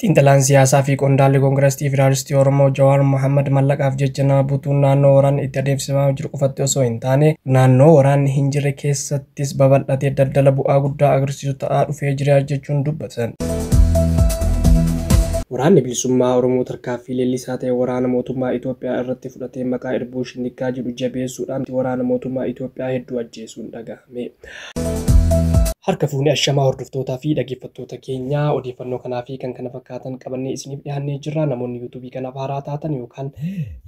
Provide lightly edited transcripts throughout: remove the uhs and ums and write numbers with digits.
Xiinxalaan siyaasaa fi qondaalli Koongireesii Federaalistii Oromoo Jawaar Mohaammed mallaqaaf jecha nama butuun naannoo waraanni itti adeemsifamaa jiru qofatti osoo hin taane, naannoo waraanni hin jirre keessattis babal'atee daldala bu'aa guddaa agarsiisu ta'aa dhufee jira jechuun dubbatan. Waraanni bilisummaa Oromoo tarkaanfii leellisaa ta'e waraana mootummaa Itoophiyaa irratti fudhatee maqaa Irbuu Shinnigaa jedhu jabeessuudhaan waraana mootummaa Itoophiyaa hedduu ajjeesuun dhagahame. Harka fuunee ashamaa hordoftootaa fi dhaggeeffattoota keenyaa, odeeffannoo kanaa fi kan kana fakkaatan qabannee isiniif dhiyaannee jirra. Namoonni yuutuubii kanaaf haaraa taatan yookaan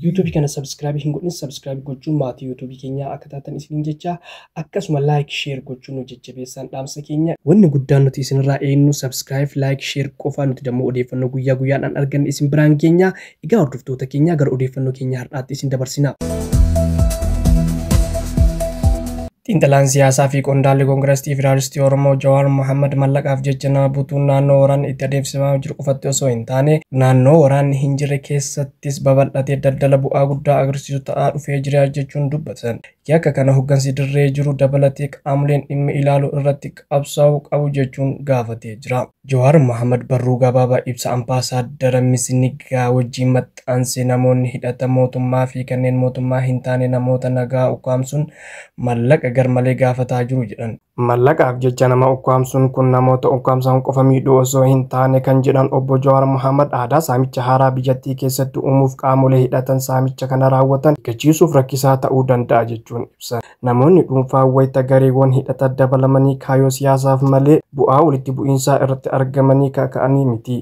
yuutuubii kana subscribe hin godhin, subscribe gochuun maatii yuutuubii keenyaa akka taatan isiniin jecha, akkasuma like, share gochuun nu jajjabeessaan dhaamsa keenya. Wanni guddaan nuti isinirraa eenyu subscribe, like, share qofa. Nuti dammoo odeeffannoo guyyaa guyyaadhaan arganne isin biraan keenya. Egaa hordoftoota keenya, gara odeeffannoo keenya har'aatti isin dabarsina. Xiinxalaan siyaasaa fi qondaalli Koongireesii Federaalistii Oromoo Jawaar Mohaammed mallaqaaf jecha nama butuun naannoo waraanni itti adeemsifamaa jiru qofatti osoo hin taane, naannoo waraanni hin jirre keessattis babal'atee daldala bu'aa guddaa agarsiisu ta'aa dhufee jira jechuun dubbatan. Yakka kana hoggansi dirree jiru dabalatee qaamoleen dhimmi ilaalu irratti qabsaa'uu qabu jechuun gaafatee jira. Jawaar Mohaammed barruu gabaabaa ibsa ambaasaaddara Misinigaa wajjin maxxanse namoonni hidhata mootummaa fi kanneen mootummaa hin taane namoota nagaa ukkaamsuun mallaqa garmalee gaafataa jiru jedhan. Mallaqaaf jecha nama ukkaamsuun kun namoota ukkaamsan qofa miidhuu osoo hin taane kan jedhan obbo Jawaar Mohaammed, aadaa saamicha haaraa biyyattii keessatti uumuuf qaamolee hidhatan saamicha kana raawwatan gachiisuuf rakkisaa ta'uu danda'a jechuun ibsan. Namoonni dhuunfaa wayita gareewwan hidhata dabalamanii kaayyoo siyaasaaf malee bu'aa walitti bu'iinsaa irratti argamanii kaka'anii miti.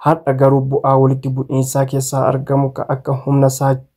Har'a garuu bu'aa walitti bu'iinsaa keessaa argamu akka humna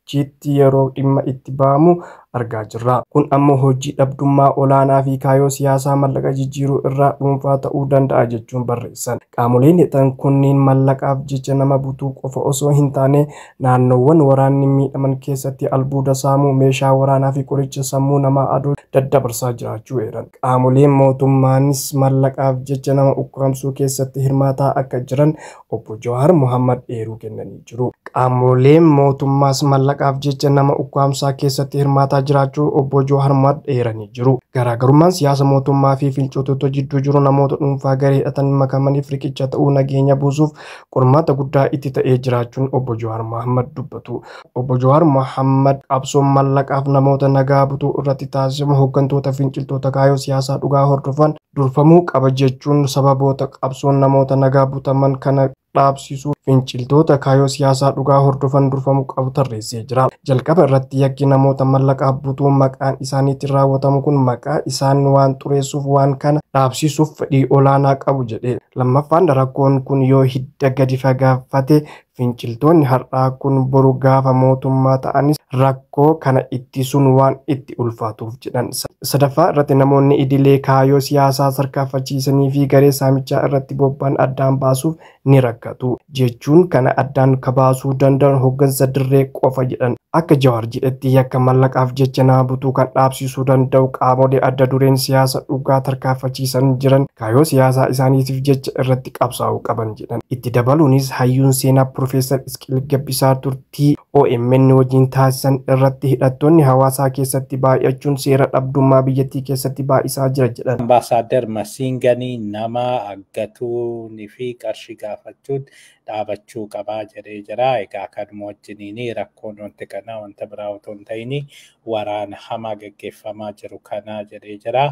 saachiitti yeroo dhimma itti ba'amu argaa jirra. Kun ammoo hojii dhabdummaa olaanaa fi kaayyoo siyaasaa mallaqa jijjiiruu irraa dhuunfaa ta'uu danda'a jechuun barreessan. Qaamoleen hidhatan kunniin mallaqaaf jecha nama butuu qofa osoo hin taane, naannoowwan waraanni miidhaman keessatti albuuda saamuu, meeshaa waraanaa fi qoricha sammuu namaa aduu daddabarsaa jiraachuu eeran. Qaamoleen mootummaanis mallaqaaf jecha nama ukkaamsuu keessatti hirmaataa akka jiran obbo Jawaar Mohaammed eeruu kennanii jiru. Qaamoleen mootummaas mallaqaaf jecha nama ukkaamsaa keessatti hirmaataa jiraachuu obbo Jawaar Mohaammed eeranii jiru. Garaagarummaan siyaasa mootummaa fi finciltoota jidduu jiru namoota dhuunfaa garee hidhatan makamaniif riqicha ta'uu nageenya buusuuf qormaata guddaa itti ta'ee jiraachuun obbo Jawaar Mohaammed dubbatu. Obbo Jawaar Mohaammed qabsoon mallaqaaf namoota nagaa butuu irratti taasifamu hooggantoota finciltoota kaayyoo siyaasaa dhugaa hordofan durfamuu qaba jechuun, sababoota qabsoon namoota nagaa butaman kana dhaabsisuu finciltoota kaayyoo siyaasaa dhugaa hordofan durfamuu qabu tarreessee jira. Jalqaba irratti yakki namoota mallaqaaf butuu maqaan isaaniitiin raawwatamu kun maqaa isaan waan xureessuuf waan kana dhaabsisuuf fedhii olaanaa qabu jedhe. Lammaffaan, rakkoon kun yoo hidda gadi fagaafate finciltoonni har'aa kun boru gaafa mootummaa ta'anis rakkoo kana ittisuun waan itti ulfaatuuf jedhan. Sadaffaa irratti namoonni idilee kaayyoo siyaasaa sarkaanfachiisanii fi garee saamichaa irratti bobba'an addaan baasuuf ni rakkatu jechuun, kana addaan kabaasuu danda'an hooggansa dirree qofa jedhan. Akka Jawaar jedhetti, yakka mallaqaaf jecha nama butuu kan dhaabsisuu danda'u qaamolee adda dureen siyaasa dhugaa tarkaanfachiisan jiran kaayyoo siyaasaa isaaniitiif jecha irratti qabsaa'uu qaban jedhan. Itti dabaluunis hayyuun seenaa Profeesar Isqil Gabbisaa turtii OMN wajjin taasisan irratti hidhattoonni hawaasaa keessatti baay'achuun seera dhabdummaa biyyattii keessatti baay'isaa jira jedhan. Ambaasaadder Masiinganii nama aggatuunii fi qarshii gaafachuun dhaabachuu qabaa jedhee jira. Egaa kanuma wajjiniin rakkoon wanti kanaa wanta biraa otoo hin ta'in waraana hamaa gaggeeffamaa jiru kanaa jedhee jira.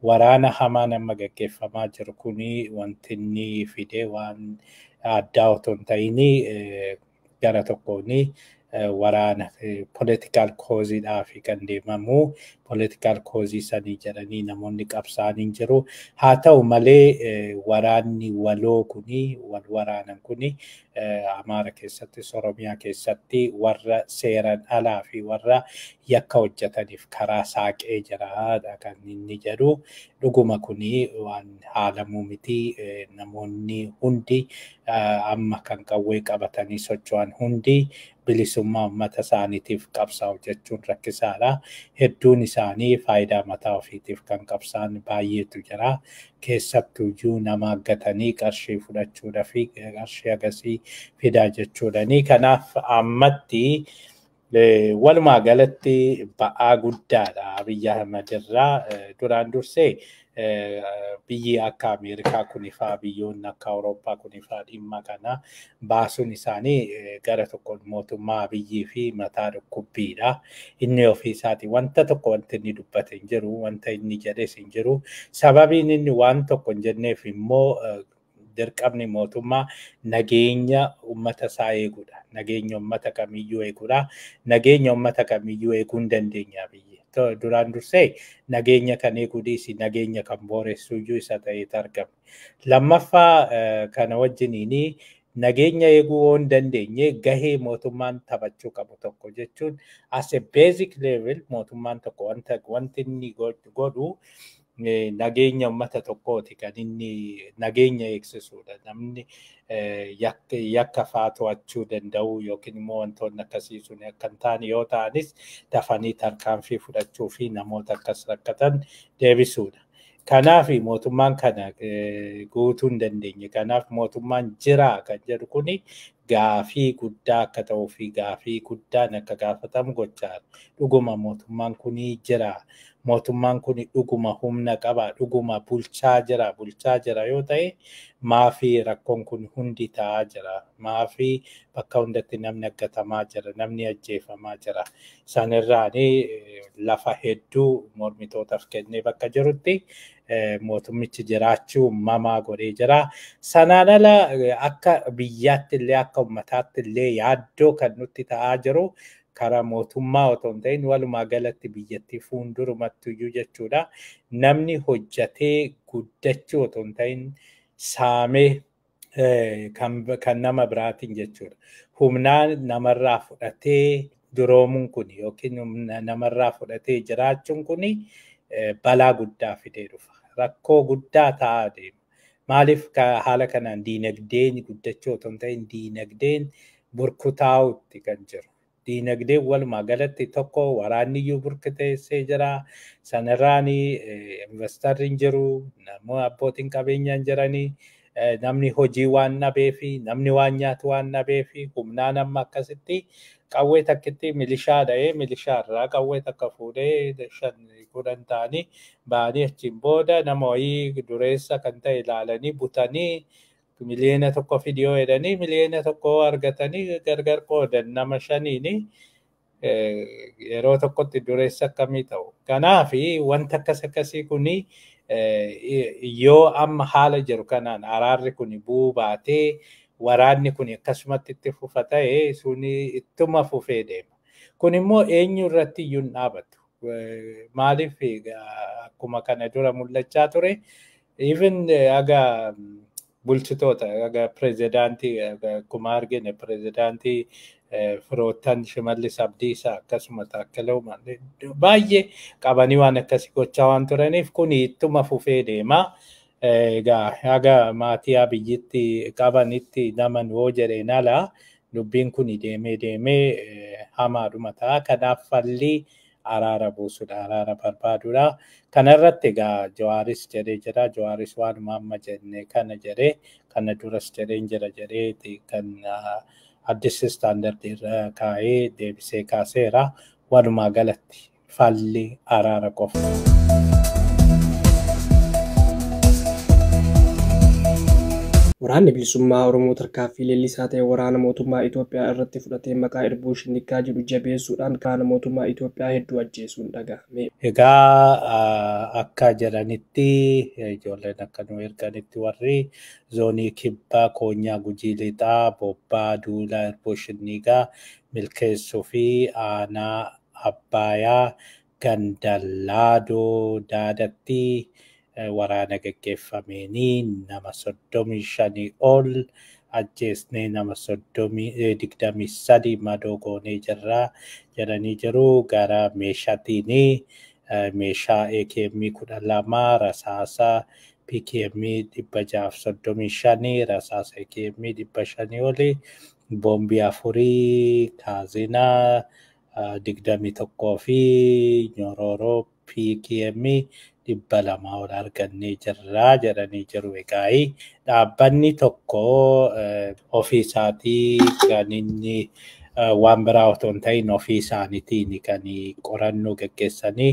Waraana hamaa nama gaggeeffamaa jiru kuni wanti inni fide waan addaa otoo hin ta'in, gara tokkoon waraana political causeidhaaf kan deemamu, political cause sanii jedhanii namoonni qabsaa'anii jiru. Haa ta'u malee waraanni waloo kuni, wal waraanan kuni, Amaara keessattis Oromiyaa keessatti warra seeran alaa fi warra yakka hojjetaniif karaa saaqee jira kan inni jedhu. Dhuguma kuni waan haalamuu miti. Namoonni hundi amma kan qawwee qabatanii socho'an hundi bilisummaa uummata isaaniitiif qabsaa'u jechuun rakkisaadha. Hedduun isaanii faayidaa mataa ofiitiif kan qabsaa'an baay'eetu jira. Keessattuyyuu nama aggatanii qarshii fudhachuudhaa fi qarshii agasii fidaa jechuudhani. Kanaaf ammatti walumaa galatti ba'aa guddaadha Abiyyi Ahmad irraa. Duraan dursee Biyyi akka Ameerikaa kunifaa biyyoonni akka Awurooppaa kunifaa dhimma kana baasuun isaanii gara tokkoon mootummaa biyyii fi mataa dhukkubbiidha. Inni ofii isaatii wanta tokko wanti inni dubbate hin jiru, wanta inni jedhes hin jiru. Sababiin inni waan tokko hin jenneef immoo dirqamni mootummaa nageenya uummata isaa eeguudha. Nageenya uummata kamiyyuu eeguudha. Nageenya uummata kamiyyuu eeguu hin dandeenya biyyi. Duraan dursee nageenya kan eeguu dhiisi nageenya kan booressu iyyuu isa ta'eet argama. Lammaffaa kana wajjiniini nageenya eeguu yoo hin dandeenye gahee mootummaan taphachuu qabu tokko jechuun as a basic level mootummaan tokko wanti inni godhu nageenya uummata tokkooti kan inni nageenya eegsisuudha. Namni yakka faa to'achuu danda'u yookiin immoo wantoonni akkasii sun akka hin taane yoo ta'anis dafanii tarkaanfii fudhachuu fi namoota akkas rakkatan deebisuudha. Kanaaf mootummaan kana guutuu hin dandeenye. Kanaaf mootummaan jira kan jedhu kuni gaafii guddaa akka ta'uu fi gaafii guddaan akka gaafatamu gochaa. Dhuguma mootummaan kuni jira. Mootummaan kuni dhuguma humna qaba. Dhuguma bulchaa jira. Bulchaa jira yoo ta'e maafi rakkoon kun hundi ta'aa jira. Maafi bakka hundatti namni aggatamaa jira. Namni ajjeefamaa jira. Sanirraani lafa hedduu mormitootaaf kennee bakka jirutti mootummichi jiraachuu mamaa godhee jira. Sanaan ala akka biyyaatti illee akka uummataatti illee yaaddoo kan nutti ta'aa jiru karaa mootummaa otoo hin ta'in walumaa galatti biyyattii fuuldurumatti iyyuu jechuudha. Namni hojjatee guddachuu otoo hin ta'in saamee kan nama biraatiin jechuudha. Humnaan namarraa fudhatee duroomuun kun yookiin namarraa fudhatee jiraachuun kun balaa guddaa fidee dhufa. Rakkoo guddaa ta'aa deema. Maaliif haala kanaan diinagdeen guddachuu otoo hin ta'in diinagdeen burkutaa'utti kan jiru. Diinagdeen walumaa galatti tokko waraanni iyyuu burkuteessee jira. Sanarraan investarri hin jiru, namoonni abbootiin qabeenyaa hin jiranii, namni hojii waan dhabee fi namni waan nyaatu waan dhabee fi humnaan amma akkasitti qawwee takkitti milishaa dha'ee milishaa irraa qawwee takka fuudhee 5-10 ta'anii ba'anii achiin booda nama wayii dureessa kan ta'e ilaalanii butanii miliyoona 1 fidiyoo jedhanii miliyoona 1 argatanii gargar qoodan nama 5 yeroo tokkotti dureessa akkamii ta'u. Kanaaf wanta akkas akkasii kuni yoo amma haala jiru kanaan araarri kuni bu'uu baatee waraanni kun akkasumatti itti fufa ta'e suni ittuma fufee deema. Kun immoo eenyu irratti iyyuu hin dhaabatu. Maaliif akkuma kana dura mul'achaa ture even aga bulchitoota aga pirezidaantii akkuma argine pirezidaantii firoottan Shimallis Abdiisaa akkasuma Taakkalaa Uumaa baay'ee qabanii waan akkasii gochaa waan turaniif kun ittuma fufee deema. Egaa haga maatii Abiyyitti qabanitti naman yoo jedheen ala dubbiin kun deemee deemee hamaadhuma ta'a. Kanaaf falli araara buusuudha, araara barbaaduudha. Kanarratti egaa Jawaaris jedhee jira. Jawaaris waanuma amma jenne kana jedhee kana duras jedheen jira jedhee kan Addis Standard irra kaa'ee deebisee kaaseera. Walumaa galatti falli araara qofa. Waraanni bilisummaa Oromoo tarkaanfii leellisaa ta'e waraana mootummaa Itoophiyaa irratti fudhatee maqaa Irbuu Shinnigaa jedhu jabeessuudhaan waraana mootummaa Itoophiyaa hedduu ajjeesuun dhagahame. Egaa akka jedhanitti ijoolleen akka nu erganitti warri zoonii kibbaa Koonyaa Gujii Lixaa Bobbaa Duulaa Irbuu Shinnigaa milkeessuu fi aanaa Abbayaa Gandallaadoo Daadatti waraana geggeeffameenii nama 35 ol ajjeesnee nama 23 madoo goonee jirra jedhanii jiru. Gara meeshaatiin meeshaa AKM 12 rasaasa PKM 635 rasaasa AKM 500 oli boombii 4 kaazinaa 21 fi nyororoo PKM 200 ol argannee jirra jedhanii jiru. Egaa dhaabbanni tokko ofii isaatii kan inni waan biraa otoo hin ta'in ofii isaaniitiin kan qorannoo geggeessanii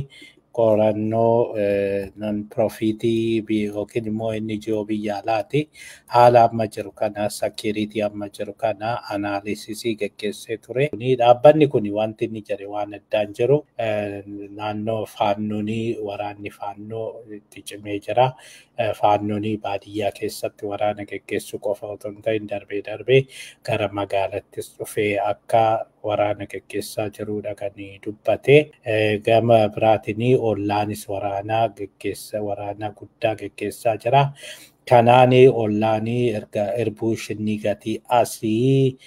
Qorannoo non profitii yookiin immoo NGO biyya alaati. Haala amma jiru kana, security amma jiru kana analysis geggeessee ture. Dhaabbanni kun wanti inni jedhe waan addaan jiru, naannoo faannoonii waraanni faannoo itti cimee jira. Faannoonii baadiyyaa keessatti waraana geggeessuu qofa otoo hin ta'in darbee darbee gara magaalattis dhufee akka waraana geggeessaa jirudha kan dubbate. Gama biraatiin ollaanis waraanaa geggeessa, waraana guddaa geggeessaa jira. Kanaan ollaanii erga Irbuu Shinnii gatii asii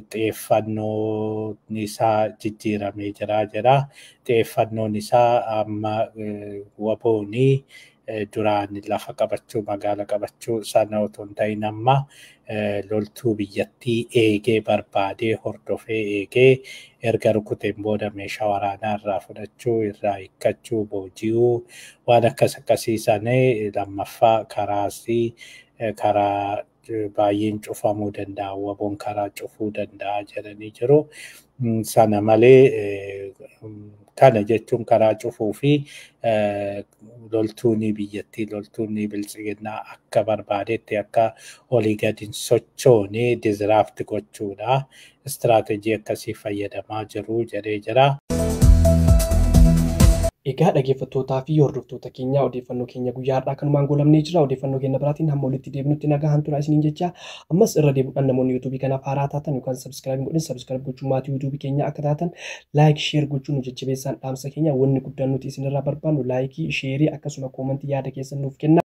xiyyeeffannoon isaa jijjiiramee jira jedha. Xiyyeeffannoon isaa amma waboonii duraan lafa qabachuu, magaala qabachuu sana otoo hin ta'in, amma loltuu biyyattii eegee, barbaadee, hordofee, eegee erga rukuteen booda meeshaa waraanaa irraa fudhachuu, irraa hiikkachuu, booji'uu, waan akkas akkasii sana. Lammaffaa karaasii karaa baay'een cufamuu danda'a, waboon karaa cufuu danda'a jedhanii jiru. Sana malee, kana jechuun karaa cufuu fi loltuuni biyyattii, loltuuni biltsiginnaa akka barbaadetti akka olii gadi hin sochoone disrupt gochuudha. Istiraateejii akkasii fayyadamaa jiru jedhee jira. Egaa dhaggeeffattootaa fi hordoftoota keenya, odeeffannoo keenya guyyaa har'aa kanumaan goolabnee jira. Odeeffannoo keenya biraatiin hamma walitti deebinutti nagaan tura isiniin jecha, ammas irra deebi'uudhaan namoonni yuutuubii kanaaf haaraa taatan yookaan subscribe godhin, subscribe gochuun maatii yuutuubii keenya akka taatan, like, share gochuun nu jajjabeessaan dhaamsa keenya. Wanni guddaan nuti isinirraa barbaannu like, share, akkasuma comment yaada keessan nuuf kenna.